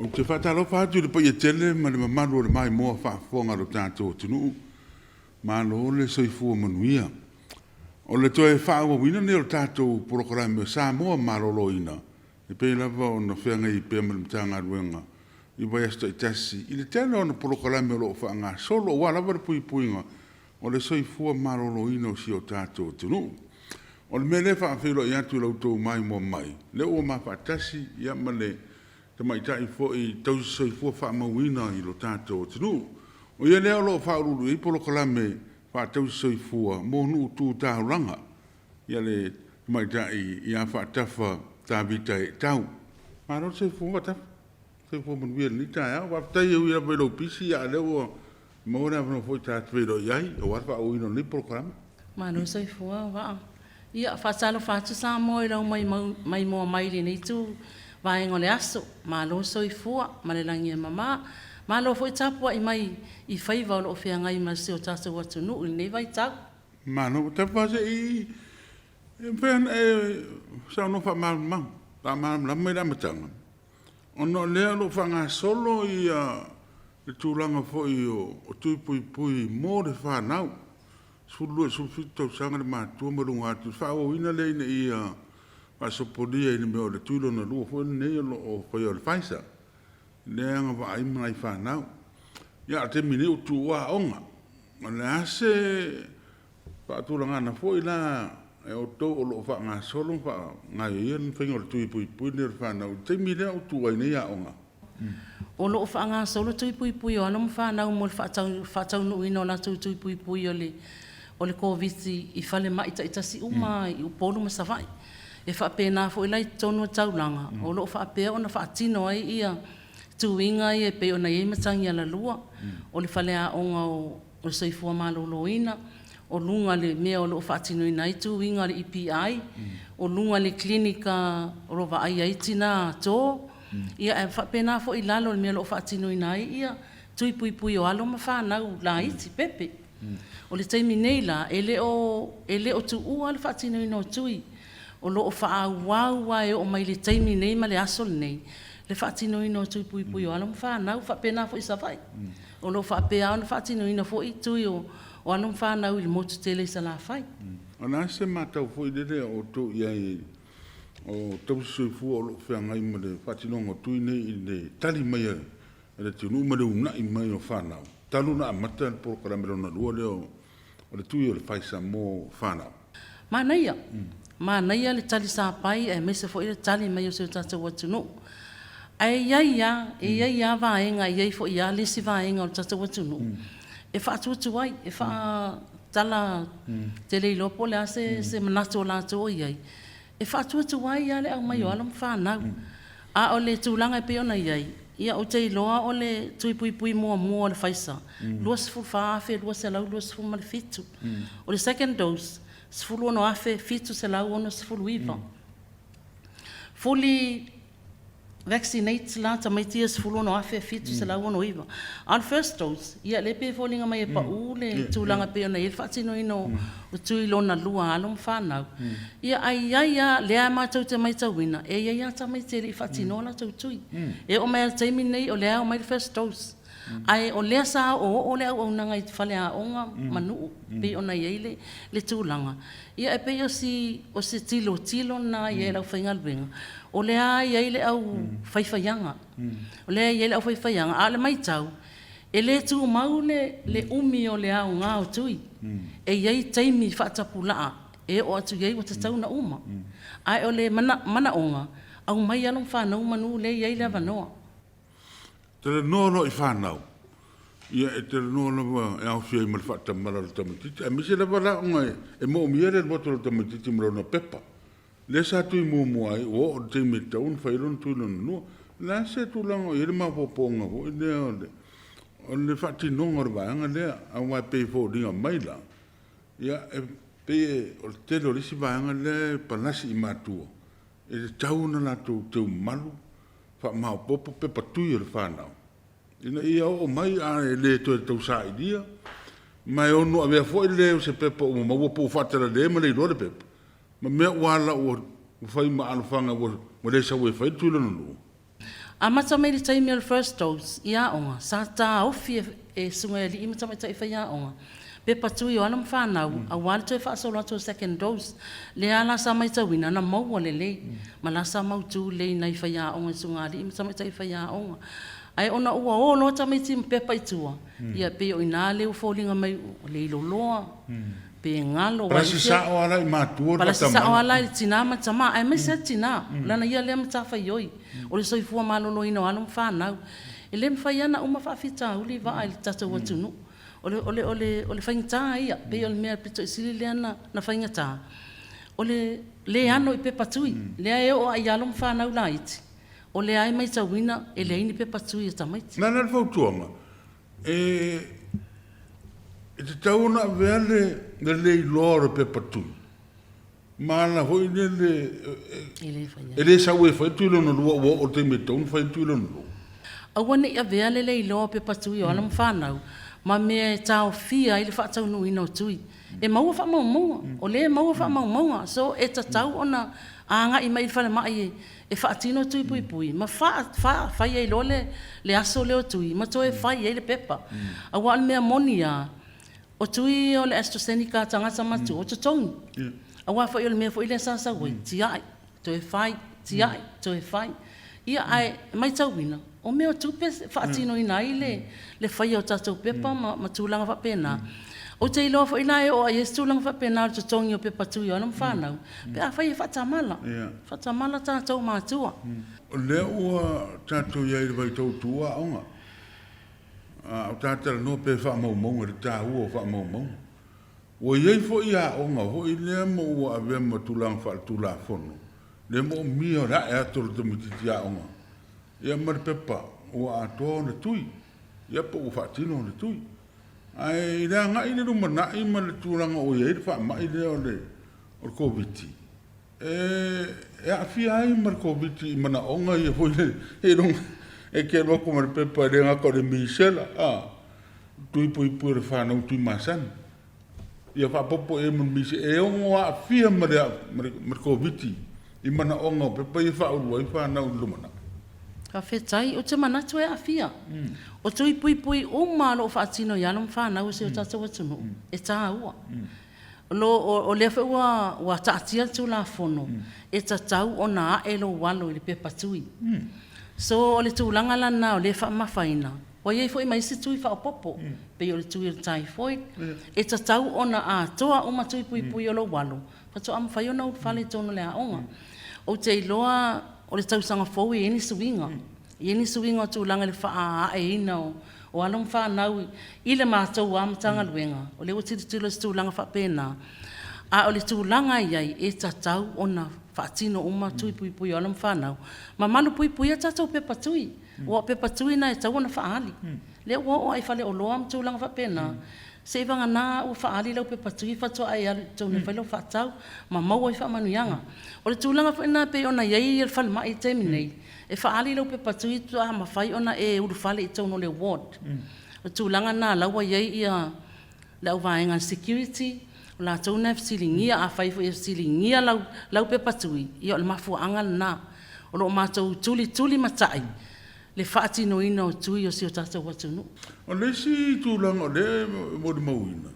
Ou te faatalofa atu i le paia tele ma le mamalu o le maimoa faafofoga a lo tatou atunuu. Malo le soifua manuia. O le toe faaauauina lenei o le tatou polokalame o Samoa Maloloina, e pei lava ona feagai pea ma le Matagaluega i vaiaso taitasi i le tele o ana polokalame o lo o faagasolo aua lava le puipuiga o le soifua maloloina o si o tatou atunuu. O le mea lea e faafeiloai atu i la outou maimoa mai, lea ua ma faatasi ma le tamaitai foi tausi soifua faamauina i lo tatou atunuu. O ia lea o lo o faauluulu i ai polokalame faatausi soifua mo nuu tu taulaga, le tamaitai ia Faatafa Tavita Eetau. Malo le soifua Faatafa. Soifua manuia i lenei taeao. Faafetai e ui lava i lou pisi, a o lea ua maua le avanoa foi ta te feiloai ai aua le faaauauina o lenei polokalame. Malo le soifua Vaa. Ia, faatalofa atu Samoa i lau maimoa mai i lenei ituvaega o le aso. Malo le soifua ma le lagi e mama. Malo foi tapuai mai i faiva o lo o feagai ma si o tatou atunuu i lenei vaitau. Malo. Tafa se i e mafai ona e saunoa faamalamalama i le amataga, ona o lea o lo o faagasolo ia le tulaga foi o tui puipui mo le fanau, 12 i le 17 tausaga le matua ma luga atu, le faaauauina lea ina ia faasopolia i le mea o le tui lona lua foi lenei o lo o faia o le Pfizer, lea e agavaa ai ma nai fanau. Ia, a o le taimi nei ua tuua aoga. O le a se faatulagaga foi la e outou o lo o faagasolo ma faagaioia le faiga o le tui puipui lenei o le fanau i le taimi lea ua tuua ai nei aoga? O lo o faagasolo tui puipui o alo ma fanau mo le faataunuuina o latou tui puipui o le Koviti i falemai taitasi uma i Upolu ma Savaii. E faapena foi la i totonu o taulaga o lo o faapea ona faatino ai ia tuiga ia e pei ona i ai matagi alalua, o le faleaoga o le soifua maloloina, o luga i le mea o lo o faatinoina ai tuiga o le EPI, o luga i le clinic o lo o vaaia ai tina to, ia ae faapena foi i lalo i le mea o lo o faatinoina ai ia tui puipui o alo ma fanau laiti, pepe. O le taimi nei la, e le o e le o tuua le faatinoina o tui, o lo o faaauau lava e oo mai i le taimi nei ma le aso lenei le faatinoina o tui puipui o alo ma fanau, faapena foi i Savaii. O lo o faapea lava ona faatinoina foi tui o alo ma fanau i le motu tele i Salafai. O le a se matau foi lele a outou i ai o tausi soifua o lo o feagai ma le faatinoga o tui nei i le tali mai a le atunuu ma le uunai mai o fanau talu ona amata le polokalame lona lua lea o le tui o le Pfizer mo fanau? Manaia, manaia le tali sapai aemaise foi le tali mai o si o tatou atunuu. Ae i ai lava, e i ai lava vaega, e i ai foi lava le isi vaega o le tatou atunuu e faatuatuai, e faatala, ou te le iloa po o le a se manatu o latou o i ai, e faatuatuai lava le aumai o alo ma fanau. A o le tulaga e pei ona i ai, ia ou te iloa o le tui puipui muamua o le Pfizer, 24,227. O le second dose, 16,769. Fully vaccinate la tamaiti ia 16,769. A o le first dose, ia lea e pei e foliga mai e pau le tulaga e pei ona i ai le faatinoina o tui lona lua a alo ma fanau. Ia ae i ai lava, lea lava matou te matauina, e i ai lava tamaiti e le i faatinoa latou tui. E oo mai lava i le taimi lenei o lea e omai le first dose. Ae o lea sa oooo le auaunaga i faleaoga ma nuu e pei ona i ai le tulaga. Ia e pei o se tilotilo lena i ai a le aufaigaluega, o lea lava e i ai le au faifaiaga. O lea e i ai le au faifaiaga, a o le matau, e le tumau le umi o le aoga o tui. E i ai taimi faatapulaa e oo atu i ai ua tatau ona uma. Ae o le manaoga, aumai alo ma fanau manu lea e i ai le avanoa. Talanoa loa i fanau, ia e talanoa lava e aofia ai ma le faatamala o le tamaitiiti, aemaise lava la ona e moomia le alu atu o le tamaitiiti ma lona pepa. Lea sa tui muamua ai, ua oo i le taimi e tatau ona fai ai lona tui lona lua. O le a se tulaga o i ai le maopoopoga foi lea o le faatinoga o le vaega lea? Aua e pei e foliga mai la, ia e pei o le tele o le isi vaega lea e palasi i matua, e tatau ona latou teumalu faamaopoopo pepa tui o le fanau ina ia oo mai a e le toe tausailia, ma e ono avea foi le o se pepa ua maua po ua faatalale ma le iloa le pepa, ma mea ua ala ua fai ma alofaga ua le sau ai e fai le tui lona lua. Amata mai le taimi o le first dose i aoga, sa taofi e susuga i alii ma tamaitai faiaoga pepa tui o alo ma fanau aua le toe faasolo atu o le second dose. Lea la sa matauina na maua lelei ma la sa mautu lelei nai faiaoga i susuga alii ma tamaitai faiaoga. Ae ona ua o loa tamaiti ma pepa i tua, ia pei o i ina lea ua foliga mai ua le iloloa, pe galo. Palasi sao lava la i matua le Palasi sao lava la i le tina ma le tama, aemaise lava le tina, leaga ia lea matafaioi, o le soifua maloloina o alo ma fanau. E le mafai lava ona uma faafitauli vaa i le tatou atunuu. O le, o le, o le, o le faigata ia, pei o le mea pito i sili lea na faigata, o le le ano i pepa tui, lea e oo lava i alo ma fanau laiti, O lea e matauina e leai ni pepa tui a tamaiti. O le a la le fautuaga? E tatau ona avea le le iloa o le pepa tui ma ala foi lele e le sau ai e fai le tui lona lua ua oo i le taimi e tatau ona fai le tui lona lua. Aua ne i avea le le iloa o pepa tui o alo ma fanau ma mea e taofia ai le faataunuuina o tui. E maua faamaumauga, o lea e maua faamaumauga, so e tatau ona agai mai i le falemai e faatino tui puipui ma fai ai loa le aso lea o tui ma toe fai ai le pepa. Aua o le mea moni lava, o tui ia o le AstraZeneca a tagata matua, ua totogi. Aua foi o le mea foi lea sa sau ai, tiai, toe fai, tiai, toe fai. Ia ae matauina, o mea o tupe e faatinoina ai le faia o tatou pepa ma tulaga faapena. Ou te iloa foi la e oo lava i ai se tulaga faapena o le totogi o pepa tui o alo ma fanau, pe afai e faatamala, faatamala tatou matua. O lea ua tatou i ai i le vaitau tuua aoga, a o ta talanoa pea i faamaumauga i le taua o faamaumauga. Ua i ai foi aoga foi lea ma ua avea ma tulaga faaletulafono, le moomia o le ae atu o le tamaitiiti aoga ia ma le pepa ua atoa ona tui, ia po ua faatino ona tui. Ae i le agai i le lumanai ma le tulaga ua i ai le faamai lea o le Koviti, e aafia ai ma le Koviti i manaoga ia foi lea, seiloga e te alu atu ma le pepa e le gata o le misela, a, tui puipui o le fanau Tuimasani. Ia faaopoopo i ai ma le misela, e ono aafia ma le Koviti i manaoga o pepa ia e faaulu ai fanau i le lumanai. Faafetai, ou te manatu e aafia. O tui puipui uma o lo o faatino i alo ma fanau o si o tatou atunuu, e taua. O lea foi ua taatia le Tulafono, e tatau ona ae lou alo i le pepa tui. So, o le tulaga la lena o lea e faamamafaina, ua i ai foi ma isi tui faaopoopo, pei o le tui o le typhoid, e tatau ona atoa uma tui puipui o lou alo, faatoa mafai ona ulufale i totonu o le aoga. Ou te iloa o le tausaga fou e i ai ni suiga, e i ai ni suiga o tulaga i le faaaeina o alo ma fanau i le matou lava Matagaluega, o lea ua tilotilo i se tulaga faapena. A o le tulaga e i ai, e tatau ona faatino uma tui puipui o alo ma fanau, ma malupuipuia tatou pepa tui, aua o pepa tui na e tatau ona faaali. Lea ua oo lava i faleoloa ma tulaga faapena, seivagana ua faaali lau pepa tui faatoa e alu i totonu e fai lau faatau ma maua ai faamanuiaga. O le tulaga foi lena pei ona i ai le falemai i le taimi nei, e faaali lau pepa tui faatoa mafai ona e ulufale i totonu o le ward. O le tulaga lena o la ua i ai le auvaega a le security, o latou na e fesiligia, afai foi e fesiligia lau pepa tui, ia o le mafuaaga lena. O lo o matou tulitulimatai le faatinoina o tui o si o tatou atunuu. O le isi tulaga o lea e molimauina,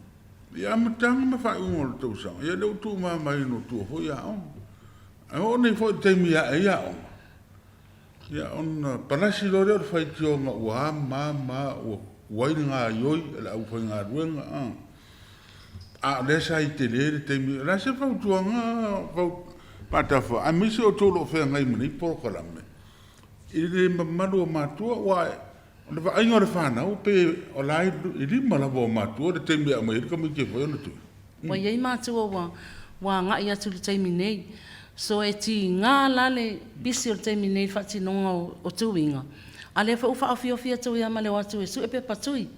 i amataga ma faaiuga o le tausaga, ia lea ua tuumamaina o tua foi aoga. Ae oo nei foi i le taimi e ae ai aoga, ia ona palasi loa lea o le faitioga ua a ma a ma a, ua tuai le gaoioi a le aufaigaluega, a o lea sa i tele le taimi. O le a se fautuaga faatafa, aemaise outou o lo o feagai ma nei polokalame, i le mamalu o matua, aua o le vaaiga o le fanau pe o la e i lima lava o matua le taimi e aumai ai le tamaiti e fai ona tui. Ua i ai matua ua ua agai atu i le taimi nei. So e tiga la le pisi o le taimi nei i le faatinoga o tuiga, a lea foi ua faaofiofi atu ai lava ma le o atu e sue pepa tui.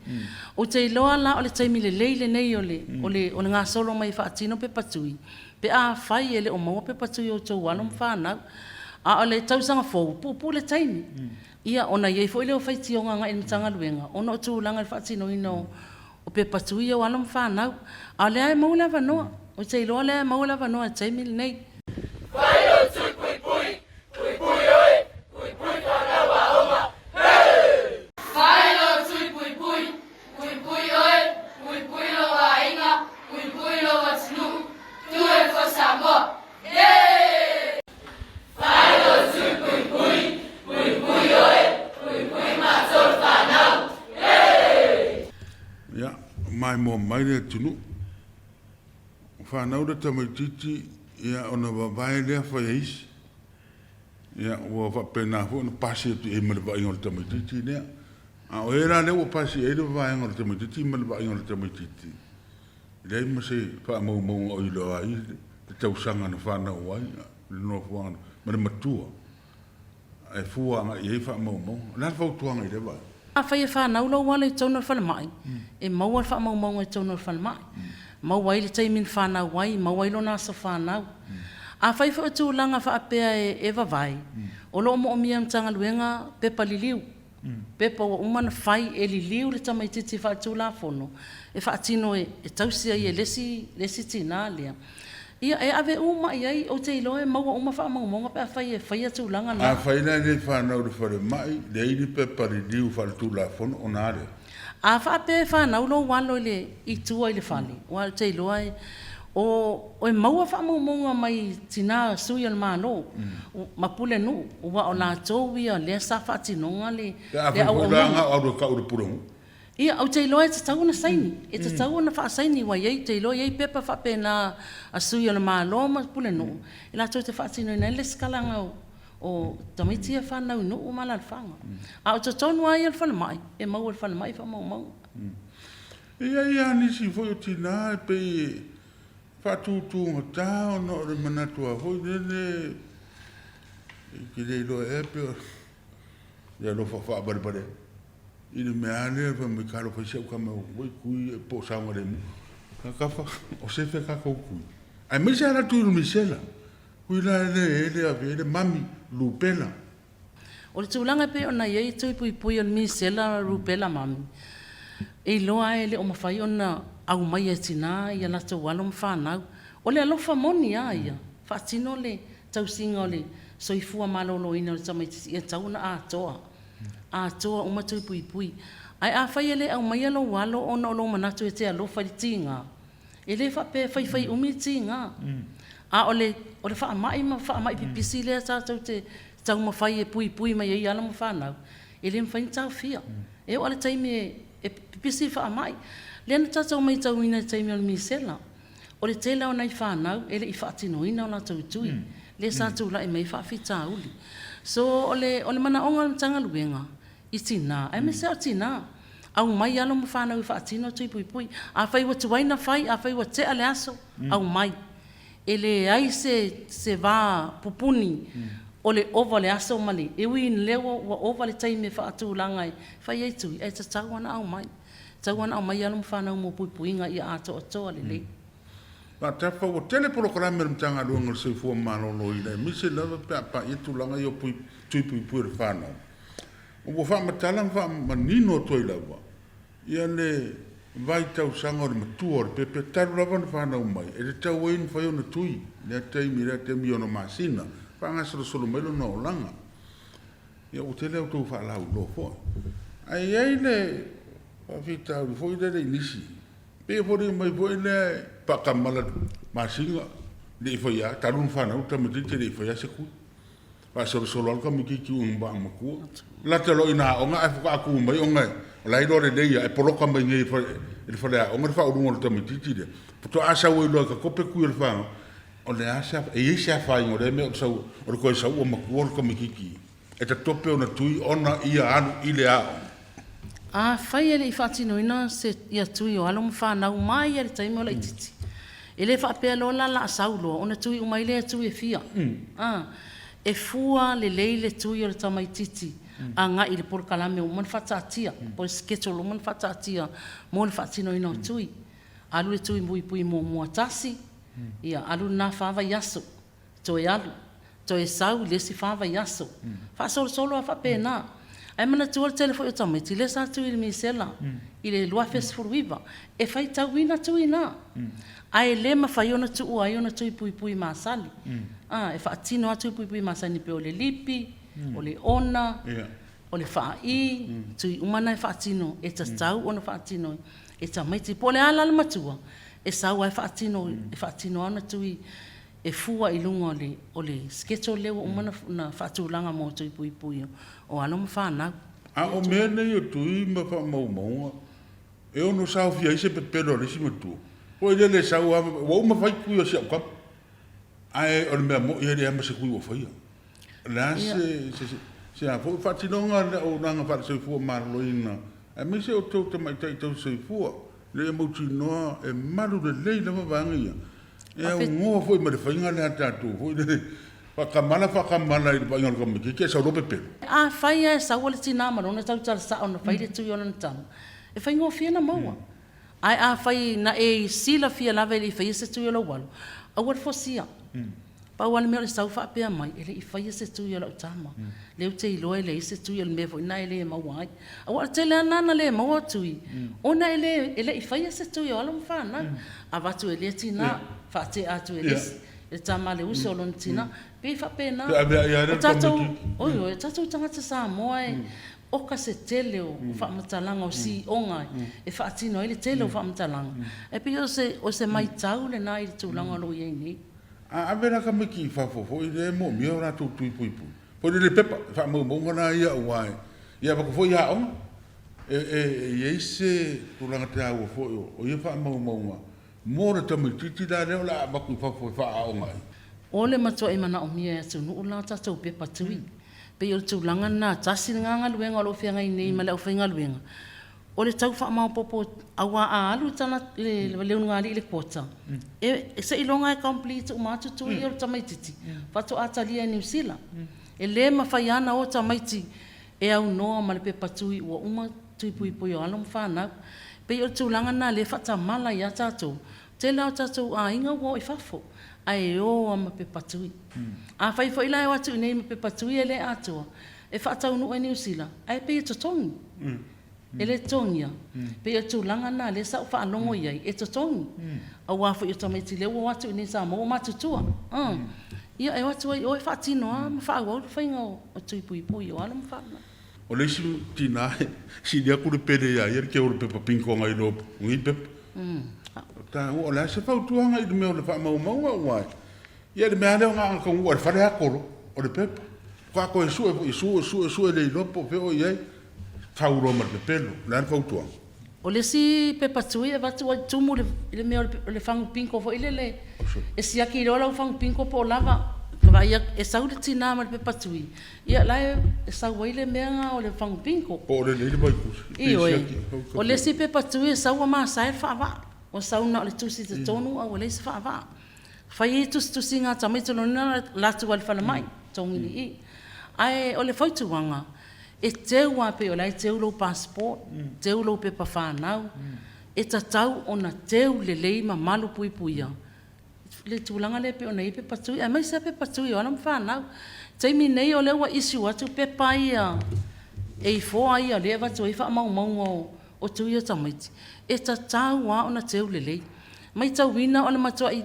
Ou te iloa la o le taimi lelei lenei o le o le o le gasolo mai e faatino pepa tui, pe afai e le o maua pepa tui o outou alo ma fanau. A o le tausaga fou, puupuu le taimi. Ia, ona i ai foi lea o faitioga agai i le Matagaluega ona o tulaga i le faatinoina o pepa tui ia o alo ma fanau. A o lea lava e maua le avanoa. Ou te iloa o lea e maua le avanoa i le taimi lenei. Fai lou tui puipui, puipui oe, puipui fanau aoga. maimoa mai le atunuu. Fanau le tamaitiiti, ia, ona vavae lea fai e isi. Ia, ua faapena foi ona pasi atu i ai ma le vaaiga o le tamaitiiti lea. A o ē la lea ua pasi i ai le vavaega o le tamaitiiti ma le vaaiga o le tamaitiiti, e leai ma se faamaumauga o iloa ai le tausaga na fanau ai, le nofoaga ma le matua e fua agai i ai faamaumauga. O le a le fautuaga i lea vaega? Afai e fanau lou alo i totonu o le falemai, e maua le faamaumauga i totonu o le falemai. Maua ai le taimi na fanau ai, maua ai lona aso fanau. Afai foi o tulaga faapea e vavae, o lo o moomia e le Matagaluega pepa liliu, pepa ua uma ona fai e liliu le tamaitiiti faaletulafono e faatino e tausi ai e le isi tina lea. Ia, e ave uma i ai, ou te iloa e maua uma faamaumauga pe afai e faia tulaga na. Afai la e le fanau i le falemai, leai ni pepa liliu faaletulafono, ona a lea? A faapea e fanau lou alo i le i tua i le fale, aua ou te iloa e o e maua faamaumauga mai tina sui o le Malo ma pulenuu, aua o latou ia lea sa faatinoga le Pe a fai foi la na o alu e tau i le pulenuu. Ia, ou te iloa e tatau ona saini, e tatau ona faasaini, aua e i ai, ou te iloa e i ai pepa faapena a sui o le Malo ma pulenuu e latou te faatinoina ai le resitalaga o tamaiti ia e fanau i nuu ma alaalafaga. A o totonu lava ia o le falemai, e maua e le falemai faamaumauga. E i ai lava nisi foi o tina e pei e faatutugata ona o le manatu lava foi lele, e te le iloa ea pe o le alofa faavalevalea i le mea lava lea fai mai, talofa i si au tama ua kui po o saogalemu. Tatafa o sefe tatou kui. Aemaise lava la tui o le misela. Kui la e le ave ai le mami lupela. O le tulaga e pei ona i ai tui puipui o le misela rubella mami, e iloa lava e le o mafai ona aumaia e tina ia latou alo ma fanau. O le alofa moni lava ia, faatino le tausiga o le soifua maloloina o le tamaitiiti ia tatau ona atoa, atoa uma tui puipui. Ae afai e le aumaia lou alo ona o lou manatu e te alofa i le tiga, E le faapea e faifai umi le tiga, a o le o le faamai ma faamai pipisi lea tatou te taumafai e puipui mai ai alo ma fanau, e le mafai ona taofia. E oo lava i le taimi e pipisi le faamai. Lea na tatou matauina i le taimi o le misela, o le tele lava o nai fanau e le i faatinoina o latou tui, lea sa tulai mai ai faafitauli. So, o le manaoga o le Matagaluega i tina, aemaise lava o tina, aumai alo ma fanau e faatino tui puipui. Afai ua tuai ona fai, afai ua tea le aso, aumai. E leai se se va pupuni o le ova o le aso ma le, e ui ina lea ua ova le taimi e faatulaga e fai ai tui, ae tatau lava ona aumai. E tatau lava ona aumai alo ma fanau mo puipuiga ia atoatoa lelei. Faatafa, ua tele polokalame a le Matagaluega o le Soifua Maloloina, aemaise lava pe a paia tulaga ia o tui puipui o le fanau. Ua faamatala ma faamanino atu ai lava ia le vaitausaga o le matua o le pepe talu lava ona fanau mai, e tatau ai ona fai ona tui lea taimi lea taimi i ona masina, faagasolosolo mai lona olaga. Ia ua tele a outou faalauiloa foi. Ae i ai le faafitauli foi lele i nisi, pei e foliga mai foi lea e faatamala masina le i faia, talu ona fanau le tamaitiiti e le i faia se tui. Faasolosolo lava le tamaitiiti i ona matua. Lata loa ina aoga ae faatoa tu mai ona o la e iloa lelei lava e poloka mai nei e le faleaoga le faauluga o le tamaitiiti lea. Faatoa sau ai loa e tatope tui o le fanau. O le a se e i ai se afaina o lea mea o le sau o le toe sau ua matua le tamaitiiti e tatope ona tui ona ia alu i le aoga. Afai e le i faatinoina se ia tui o alo ma fanau mai lava i le taimi o laitiiti, E le faapea loa la la sau loa ona tui uma ai lea tui e fia. A, e fua lelei le tui o le tamaititi agai i le polokalame ua uma ona faataatia, po o le schedule ua uma ona faataatia mo le faatinoina o tui. Alu le tui puipui muamua tasi, ia alu lena fa vaiaso. toe alu, toe sau i le isi fa vaiaso, faasolosolo lava faapena. Ae manatua le tele foi o tamaiti lea sa tui i le misela i le 2019, e faitauina tui na, ae le mafai ona tuua ai ona tui puipui masani. E faatino lava tui puipui masani e pei o le lipi, o le ona, o le faai, tui uma na e faatino, e tatau ona faatino e tamaiti. Po o le a la le matua, e sau lava e faatino, e faatino lava ona tui e fua i luga o le o le schedule lea ua uma ona faatulaga mo tui puipui o alo ma fanau. A o mea nei o tui ma faamaumauga, E ono saofia ai se pepelo a le isi matua. Foi lele e sau lava, ua uma fai tui o si au tama. Ae o le mea moni e leai lava ma se tui ua faia. O le a se, se, se a foi faatinoga o le auaunaga faale-soifua maloloina, aemaise o outou tamaitai tausisoifua, ina ia mautinoa e malu lelei lava vaega ia, e aunoa foi ma le faiga lea a tatou foi lele, faatamala faatamala i le vaaiga o le tamaitiiti ae sau loa pepelo. Afai lava e sau le tina ma lona tautala sao na fai le tui o lana tama, e faigofie ona maua. Ae afai na e silafia lava e le i faia se tui o lou alo, aua le fosia. Pau lava le mea o le sau faapea mai, e le i faia se tui o lau tama. Lea ou te iloa e leai se tui, o le mea foi lena e le maua ai. Aua o le tele lava lena na le maua tui, ona e le i faia se tui o alo ma fanau. Avatu e lea tina, faatea atu e le isi, le tama a le uso o lona tina. E pei e faapena. O tatou, oi, o tatou tagata Samoa e oka se tele o faamatalaga o siioga e faatino ai le tele o faamatalaga. Ae pei o se matau lena i le tulaga o lo o i ai nei. A ave la tamaiti i fafo foi lea e moomia o latou tui puipui, foi lele pepa, faamaumauga la ia aua e ia avatu foi i aoga. E i ai se tulaga taua foi o ia faamaumauga mo le tamaitiiti la lea o le a avatu i fafo e faaaoga ai. O le matuai manaomia e atunuu la tatou pepa tui. Pei o le tulaga lena, tasi lena galuega o lo o feagai nei ma le aufaigaluega, o le tau faamaopoopo aua a alu le ulugalii i le quota, e seiloga e complete uma atu tui ia o le tamaitiiti faatoa talia e Niu Sila. E le mafai lava ona o tamaiti e aunoa ma le pepa tui ua uma tui puipui o alo ma fanau. E pei o le tulaga lena lea e faatamala ai lava tatou. Tele lava o tatou aiga ua o i fafo ae o lava ma pepa tui. Afai foi la e o atu i inei ma pepa tui e le atoa, e faataunuu e Niu Sila ae pei e totogi. E le totogia? Pei o le tulaga lena lea sa ou faalogo i ai, e totogi. Aua foi o tamaiti lea ua o atu i inei i Samoa ua matutua. Ia e o atu ai i o e faatino lava ma faaauau le faiga o tui puipui o alo ma fanau. O le isi tina e sili atu le pele ia ia le teu o le pepa pinkoga i lo lenei pepa. O taua, o le a se fautuaga i le mea o le faamaumauga aua ia le mea lava lea o na ona taunuu lava i le fale ato loa, o le pepa. Faatoa toe sue foi, sue, sue, sue le iloa po o fea o i ai, fau loa ma le pepelo. O le a le fautuaga? O le isi pepa tui e avatu ai tumu i le mea o le fagu bingo foi lele, e siaki loa lau fagu bingo po o lava, vaai atu, e sau le tina ma le pepa tui, ia la e sau ai le mea lena o le fagu bingo. Po o lelei le vaitusi. Ioe. O le isi pepa tui e sau ua masae le faavaa, ua sau na o le tusi i totonu ae ua leai se faavaa. Fai ai tusitusiga a tamaiti o lona uiga o la atu lava i le falemai, totogi i i. Ae o le fautuaga, e teu lava pei o la e teu lou passport, teu lou pepa fanau, e tatau ona teu lelei ma malu puipuia le tulaga lea pei ona i ai pepa tui, aemaise lava pepa tui o alo ma fanau. O le taimi nei o lea ua issue atu pepa ia A4 ia lea e avatu ai faamaumauga o tui o tamaiti, e tatau lava ona teu lelei. Matauina o le matuai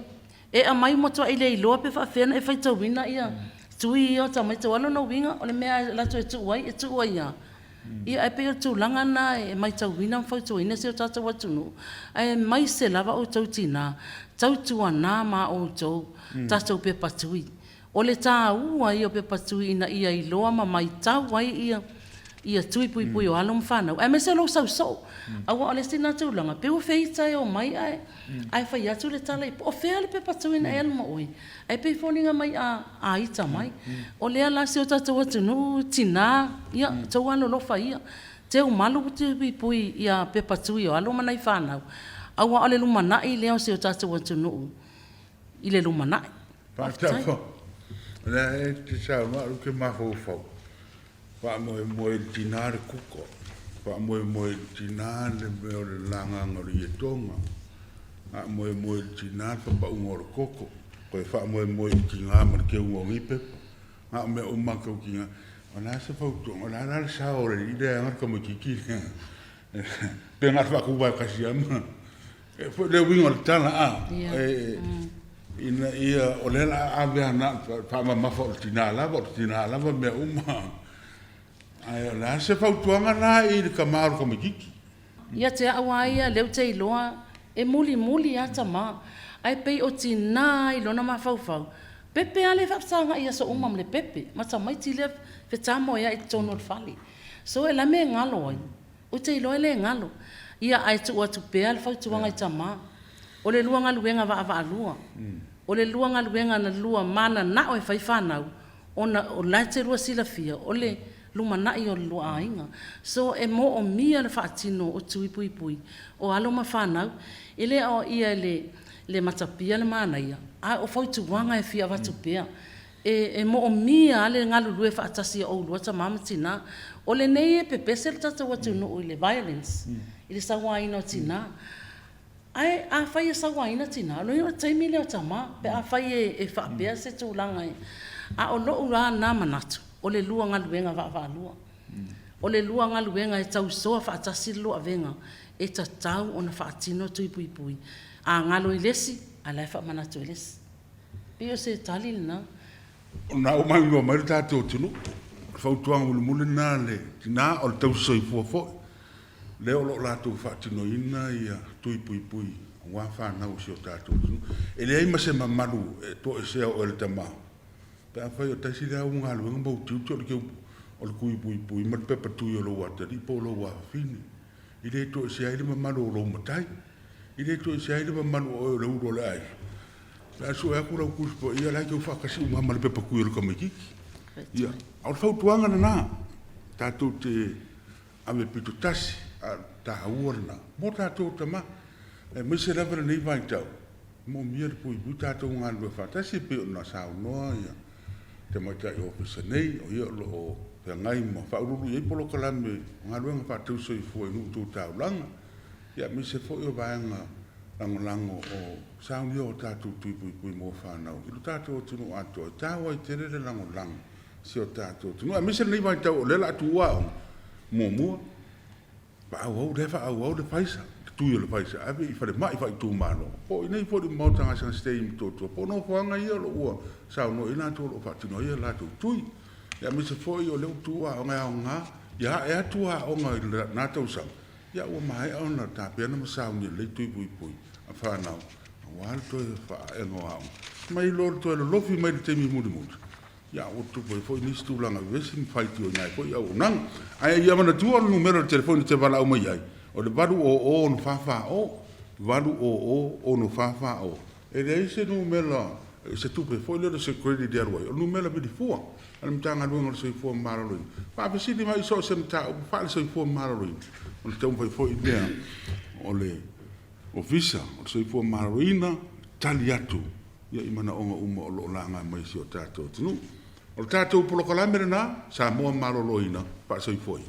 e aumai matuai le iloa pe faapefea ona e faitauina ia tui ia o tamaiti aua o lona uiga o le mea lava e alu atu e tuu ai e tuu ai lava. Ia ae pei o le tulaga lena e matauina ma fautuaina si o tatou atunuu aemaise lava outou tina, tautuana ma outou tatou pepa tui. O le taua ia o pepa tui ina ia iloa ma maitau ai ia tui puipui o alo ma fanau aemaise o lou sau soo. Aua o le isi lena tulaga pei ua feita e omai ae fai atu le tala po o fea le pepa tui na e alu ma oe ae pei e foliga mai a ita mai. O lea la si o tatou atunuu tina ia outou alolofa ia teu malu tui puipui ia pepa tui o alo ma nai fanau aua o le lumanai lea o si o tatou atunuu i le lumanai. Faafetai. O lea e te saunoa ou te mafaufau, faamoemoe i le tina le kuka, faamoemoe i le tina le mea o le lagaga o le ietoga, faamoemoe i le tina le papauga o le koko, toe faamoemoe i le tina ma le teuga o nei pepa. Na o mea uma lava tau tina. O le a se fautuaga? O le a la le sao o le alii lea e ana le tamaitiiti lea? Pe na o le faatuvae tasi lava ma... Le uiga o le tala, a, ina ia, o lea o le a ave lava na o le faamamafa o le tina lava, o le tina lava mea uma. Ae o le a se fautuaga la i le tama o le tamaitiiti? Ia te au lava ia, lea ou te iloa e mulimuli lava tama, ae pei o tina lava i lona mafaufau, pepe lava lea e faafesagai i aso uma ma le pepe ma tamaiti lea fetamoeai i totonu o le fale. So o le a le mea e galo ai? Ou te iloa e le galo. Ia, ae tuu atu pea le fautuaga i tama, o le lua galuega vaavaalua, o le lua galuega na lua mananao e fai fanau, ona o la e te lua silafia o le lumanai o le lua aiga. So, e moomia le faatino o tui puipui o alo ma fanau. E le aoaia e le matapia le manaia, a o fautuaga e fia avatu pea. E moomia lava le galulue faatasi o oulua tama ma tina. O lenei e pepese le tatou atunuu i le violence, i le sauaina o tina. Ae afai e sauaina tina, lona uiga o le taimi lea o tama pe afai e faapea se tulaga. A o lou la lena manatu, o le lua galuega vaavaalua. O le lua galuega e tausoa faatasi le lua avega, e tatau ona faatino tui puipui. A galo i le isi, a o la e faamanatu e le isi. E pei o se tali lena. O lena ua maimoa mai le tatou atunuu. O le fautuaga mulimuli lena a le tina, o le tausisoifua foi, lea o lo o latou faatinoina tui puipui aua fanau a si o tatou atunuu. E leai ma se mamalu e toesea o oe le tama, pe afai o tasi lea au galuega ma ou tiute o le teu, o le tui puipui ma le pepa tui o lou atalii po o lou afafine. E le toesea ai le mamalu o lou matai, e le toesea ai le mamalu o oe o le ulu o le aiga. Pe a sue atu lau Tusi Paia, o la e tau faatasi uma lava ma le pepa tui o le tamaitiiti. Ia, o le fautuaga lena, tatou te ave pito tasi, a o le taua lena mo tatou tama, aemaise lava lenei vaitau, e moomia le puipui tatou galulue faatasi e pei ona saunoa ia tamaitai ofisa nei, o ia o lo o feagai ma faauluulu i ai polokalame o galuega faatausi-soifua i nuu tu taulaga, ia aemaise foi o vaega lagolago o saunia o tatou tui puipui mo fanau i lo tatou atunuu atoa. E taua ai tele le lagolago i si o tatou atunuu, aemaise lenei vaitau o lea o le a tuua aoga muamua, faaauau, lea e faaauau le Pfizer, le tui o le Pfizer, ave i falemai faaitumalo, po o i inei foi i le Maota Gasegase i Motootua, po o nofoaga ia o lo o ua saunoa i ai latou o lo o faatino ai a latou tui. Aemaise foi o lea ua tuua aoga e aoga, ia ae atu aoga i lena tausaga, Ia ua maea ona tapena ma saunia lelei tui puipui a fanau aua le toe faaega o aoga. Mai loa le toe lolofi mai le taimi mulimuli, ia ua tutupu ai foi nisi tulaga vevesi ma faitioina ai foi auaunaga. Ae ia manatua o le numera o le telefoni e te valaau mai ai, o le 800 644 0, 800 644. E leai se numera, se tupe foi lele, se credit e alu ai, o le numera vili fua a le Matagaluega o le Soifua Maloloina. Faafesili mai i so o se mataupu faale-soifua maloloina, o le taumafai foi lea o le Ofisa o le Soifua Maloloina e tali atu i manaoga uma o lo o laga mai e si o tatou atunuu. O le tatou polokalame lena, Samoa Maloloina, faasoifua ia.